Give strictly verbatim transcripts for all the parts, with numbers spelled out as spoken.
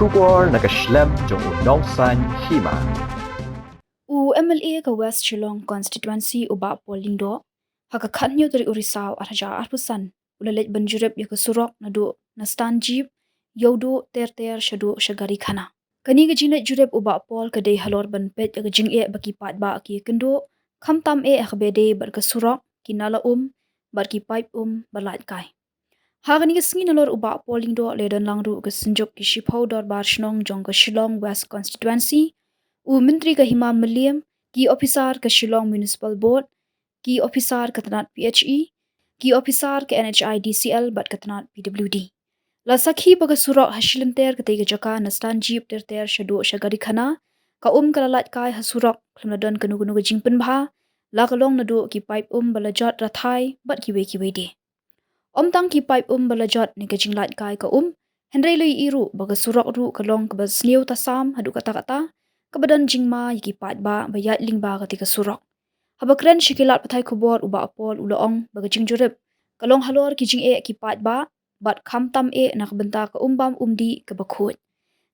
Khubor na ka shlem jong u Nongsaiñ Hima. U M L A ka West Shillong Constituency u Bah Paul Lyngdoh, ha ka khathynñiew tarik u Risaw arhajar arphew san, u la leit ban jurip ïa ka surok naduh na Stand Jeep, Ïewduh ter ter shaduh sha Garikhana. Kane ka jingleit jurip u Bah Paul ka dei halor ban peit ïa ka jingeh ba ki paidbah ki ïakynduh, khamtam eh ha kaba ïadei bad ka surok, ki nala um, bad ki paip um ba lait kai. Ha kane ka sngi nalor u Bah Paul Lyngdoh la ïadon lang ruh ka synjuk ki shiphew dorbar shnong jong ka Shillong West Constituency, u Myntri ka Hima Mylliem, ki ophisar ka Shillong Municipal Board, ki ophisar ka tnat P H E, ki ophisar ka N H I D C L bad ka tnat P W D. La sakhi ba ka surok ha shilynter katei ka jaka na Stand Jeep ter ter shaduh sha Garikhana, ka um ka la lait kai ha surok khlem la don kano kano ka jingpynbha, la ka long naduh ki paip um ba la jot rathai bad kiwei kiwei de. Ym tang ki paip um ba la jot ne ka jinglait kai ka um, hynrei la ïohi ruh ba ka surok ruh ka long kaba sniew tasam haduh katta katta, kaba don jingma ïa ki paidbah ba ïaid lyngba katei ka surok. Haba kren sha ki lad pathai khubor u Bah Paul u la ong ba ka jingjurip ka long halor ki jingeh ki paidbah, bad khamtam eh na ka bynta ka um bam um dih kaba khuid.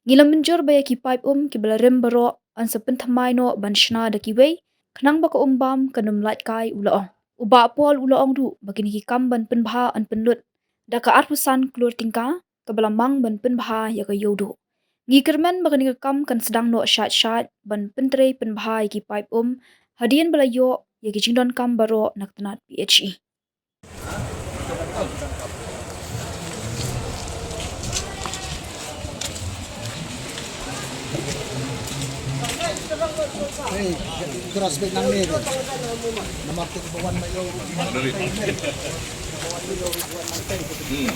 Ngi la mynjur ba ïa ki paip um kiba la rim baroh yn sa pynthymmai noh ban shna da kiwei, khnang ba ka um bam kan ym lait kai, u la ong. U Bah Paul u la ong ruh ba kine ki kam ban pynbha yn pynlut da ka arphew san klur tyngka kaba la mang ban pynbha ïa ka Ïewduh. Ngi kyrmen ba kane ka kam kan sdang noh shait shait ban pyntrei pynbha ïa ki paip um hadien ba la ïoh ïa ki jingdonkam baroh na ka tnat P H E. Hey, keras bek nang ni. Nama kita bawan mayo. Hmm.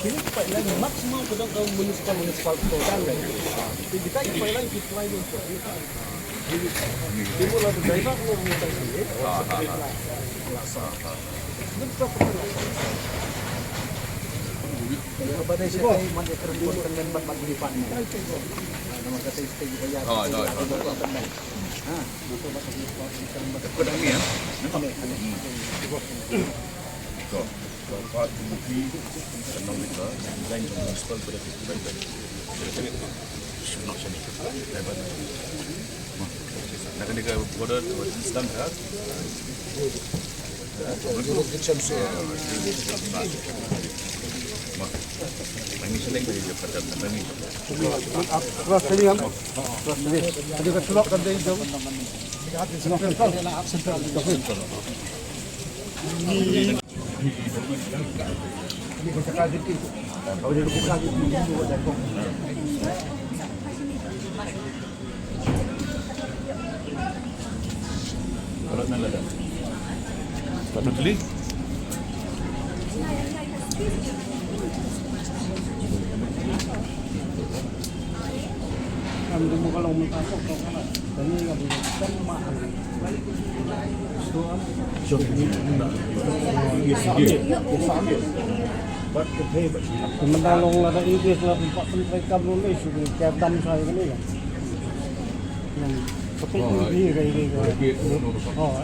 Kini pipeline maximum ke dalam municipal, municipal tu kan. Jadi kita pipeline, pipeline tu. Timbul lah driver tu. Pada saya man ekor pun dengan bat bat lipat. Nama kata itu bayar. Oh, no, no. Ha. Kau dah ni ya? Nampak? Hmm. Kau. Mynta long lada English la pynpaw pyntrei kam long lei shu pyntrei kam sa ïa kane ka. Yang sepet ni ri ri ri. Oh.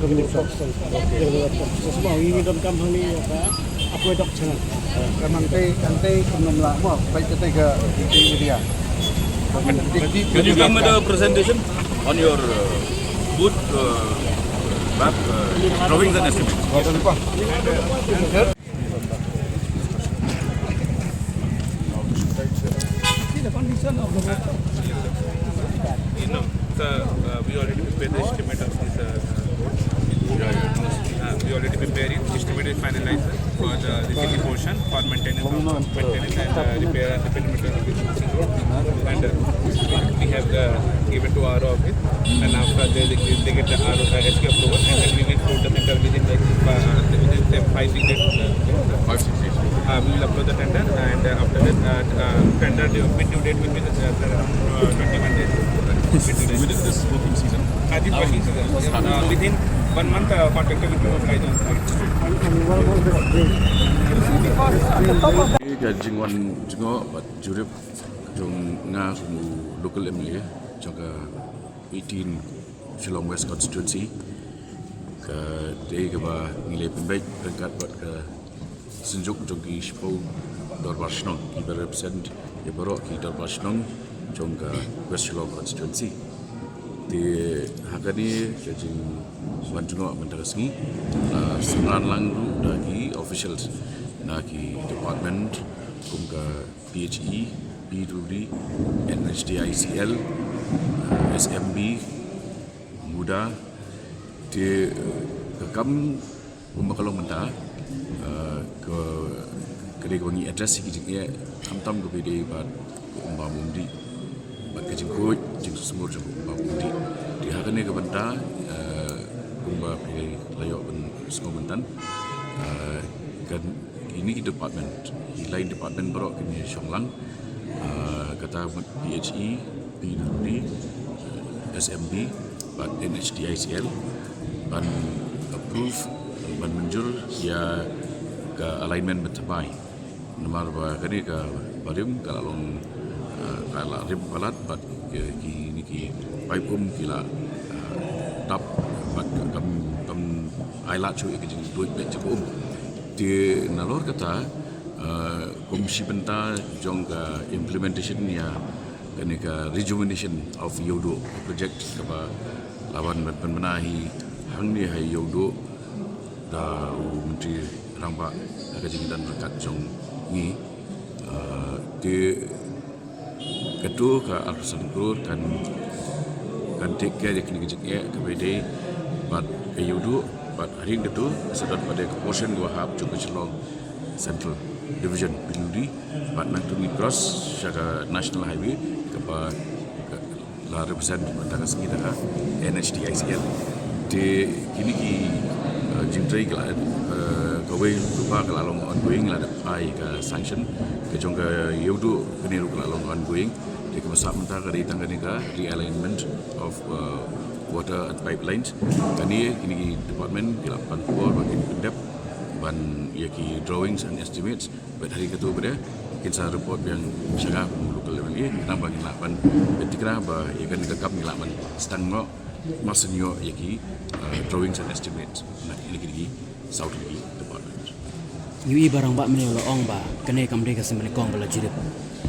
ka Minister. Ka Minister. Sa sma ngi ngi donkam hangne ïa ka aqueduct channel. Ka mangtei, mangtei ka mem la mo, pai ka tei ka area. Can you come with a presentation on your uh, booth uh, map uh, drawings and estimates? See the condition of the road. You know, the, uh, we already prepared the estimate of this. Uh, uh, we already prepared it. Estimate is finalized for the, the city portion for maintenance, of, maintenance and uh, repair and the perimeter of the road. And uh, we have uh, given to R O office, and after they, they, they get the R O, uh, S K approval, and then we will put the center within like uh, within say five six days. Five six days. Uh, we will upload the tender, and uh, after that, uh, uh, tender due, bid due date will be uh, around uh, twenty-one days. Within this working season. Uh, this working season. Uh, within one month, uh, contractor will be mobilized on site. Ka jingwan jngoh bad jurip jong nga kum u local M L A jong ka eighteen Shillong West Constituency. Ka dei kaba ngi la pynbeit ryngkat bad ka synjuk jong ki shiphew dorbar shnong kiba represent ïa baroh ki dorbar shnong jong ka West Shillong Constituency. Te ha kane ka jingwan jngoh mynta ka sngi la synran lang ruh da ki officials na ki department kum ka P H E, P W D, N H D I C L, S M B, MUDA. Te ka kam kumba ka long mynta, eh, ka, ka dei kaba ngi address ïa ki jingeh khamtam kaba ïadei bad ka um bam um dih bad ka jingkhuid jingsngur jong ka um bam um dih. Te ha kane ka bynta, eh, kumba phi la ïoh ban sngew mynta, eh, kan kine ki department, ki lai department baroh kin ïa shong lang, eh, kata mut P H E, P W D, S M B bad N H D I C L ban approve, ban mynjur ïa ka alignment bathymmai. Namar ba kane ka barim ka la long, eh, ka la rim palat bad ki, kine ki paip um ki la, eh, dap bad kam, kam ai lad shuh ïa ka jingduid beit jong ka um. Te nalor kata, eh, kum shi bynta jong ka implementation ïa kane ka rejuvenation of Ïewduh project kaba la wan ban pynbna hi hangne ha Ïewduh da u Myntri Rangbah ha ka jingdon ryngkat jong ngi. Ah, te kato ka arphew san klur kan, kan take care ïa kine ki jingeh kaba ïadei bad ka Ïewduh bad ha ring kato sa don pat ka portion kaba hap jong ka Shillong Central Division, P W D, bad nangta ngi cross sha ka National Highway kaba ka la represent mynta ka sngi da ka N H D I C L. Te kine ki, eh, jingtrei ki la, eh, kawei ruh ka la long ongoing, la dep ai ka sanction. Ka jong ka Ïewduh kane ruh ka la long ongoing. Te kaba sah mynta ka dei tang kane ka realignment of, eh, water and pipelines. Kane kine ki department ki la pan por ba kin pyndep ban ïa ki drawings and estimates. Bad ha ri kato pat kin sa report biang sha nga kum u Khnang ba ngin lah ban, ba ïa kane ka kam ngin lah ban sdang noh, mar shen ïoh ïa ki, uh, drawings and estimates na ïa kine ki saw tylli ki department. Ïohi ba rangbah mynne u la ong ba kane kam dei ka seng banyngkong ba la jurip.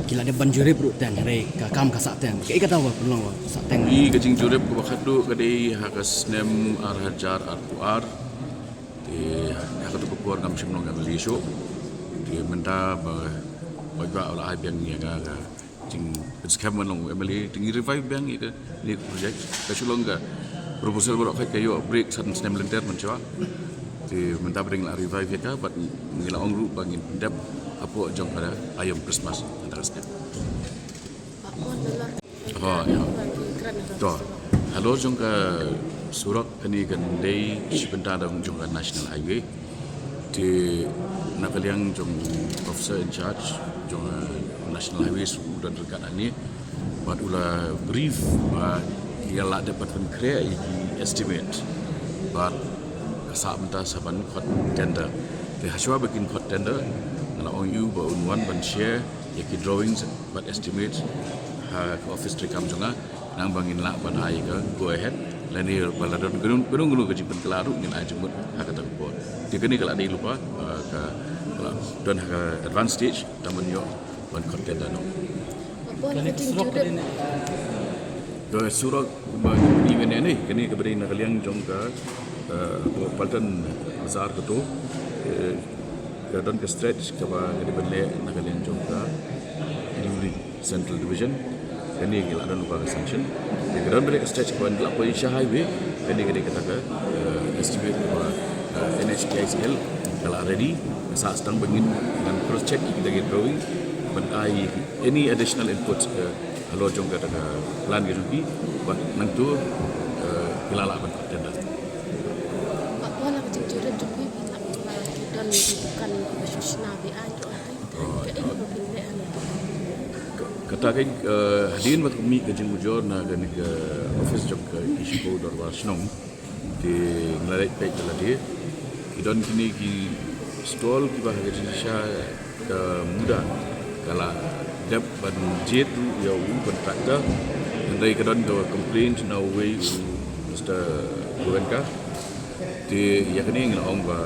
Ki la dep ban jurip ruh teng, hynrei ka kam ka sah teng. Kaei kata ba pynlong ba sah teng? Ïa ka jingjurip kaba khatduh ka dei ha ka snem ar hajar arphew ar. Te ha kato ka por ngam shym long MLA shuh. Te mynta ba, ba u la ai biang ïa nga ka jingpynskhem ban long MLA, te ngi revive biang ïa kane ka project. Ka shu long ka proposal baroh ka ïoh break san snem lynter mynshuwa. Te mynta ba dang la revive ïa ka, bad ngi la ong ruh ba ngin pyndep hapoh jong ka aïom Christmas mynta ka snem. Oh, ïa. To, halor jong ka surok, kane kan dei shi bynta dang jong ka National Highway. Te na ka liang jong officer in charge jong, uh, National Highways u don ryngkat hangne, bad u la brief ba ki la dep ban pynkhreh ïa ki estimate, bad ka sah mynta sa ban khot tender. Te hashwa ba kin khot tender, nga la ong ïa u ba un wan ban share ïa ki drawings bad estimates ha ka office treikam jong nga, khnang ba ngin lah ban ai ka go ahead lane ba la don kano kano ka jingpynkylla ruh ngin ai jingmut ha kata ka por. Te kane ka la dei lypa, uh, ka, ka la don ha ka advance stage, tang ban ïoh ban khot tender noh. Ka surok ka dei ne? Ka surok ba ngi mynne, kane kaba dei na ka liang jong ka, eh, Paltan Bazar kato, eh, ka don ka stretch kaba ka dei ban leh na ka liang jong ka Newry Central Division. Kane ka la don lypa ka sanction. Ka don bad ka stretch kaba la poi sha highway. Kane ka dei kata ka, eh, estimate kaba, eh, NHAICL ka la ready. Ka sah tang ba ngin ngan cross check ïa kita ki drawing ban ai any additional inputs, eh, halor jong kata ka plan ka jong ki, bad nangta, eh, ki la lah ban khot tender. Ba, ba la ka jingjurip jong ki, ki la, ba ki don ki dukan kiba shu shna be ai to ai. Oh, kaei kaba phin leh hangne? Ka, kata ka, eh, hadien ba ka mih ka jingujor na kane ka office jong ka Ki Shiphew Dorbar Shnong. Te nga la leit peit da lade, ki don kine ki stall kiba ha ka jingshisha ka MUDA ka la dep ban jied ruh ïa u contractor. Hynrei ka don ka complaint na uwei u Mister Goenka. Te ïa kane ngi la ong ba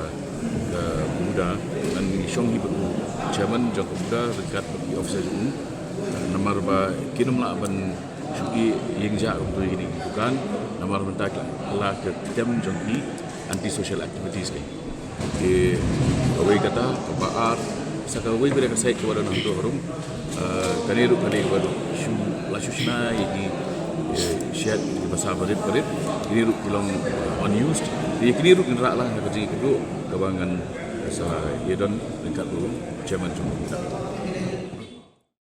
ka MUDA, ngan ngi shong hi bad u chairman jong ka MUDA ryngkat bad ki officer jong u. Namar ba kin ym lah ban shu ïeng jia kumto ïa kine ki dukan, namar mynta ka la ka tem jong ki anti social activities ka. Te kawei kata, kaba ar, sa kawei bad ka sait kaba don hangto harum. Eh, kane ruh kane kaba shu, la shu shna ïa ki, eh, shed kiba sa barit barit. Kine ruh ki long, eh, unused. Te kine ruh kin rah lang ha ka jingïakynduh kaba ngan sa ïadon ryngkat bad u chairman jong u.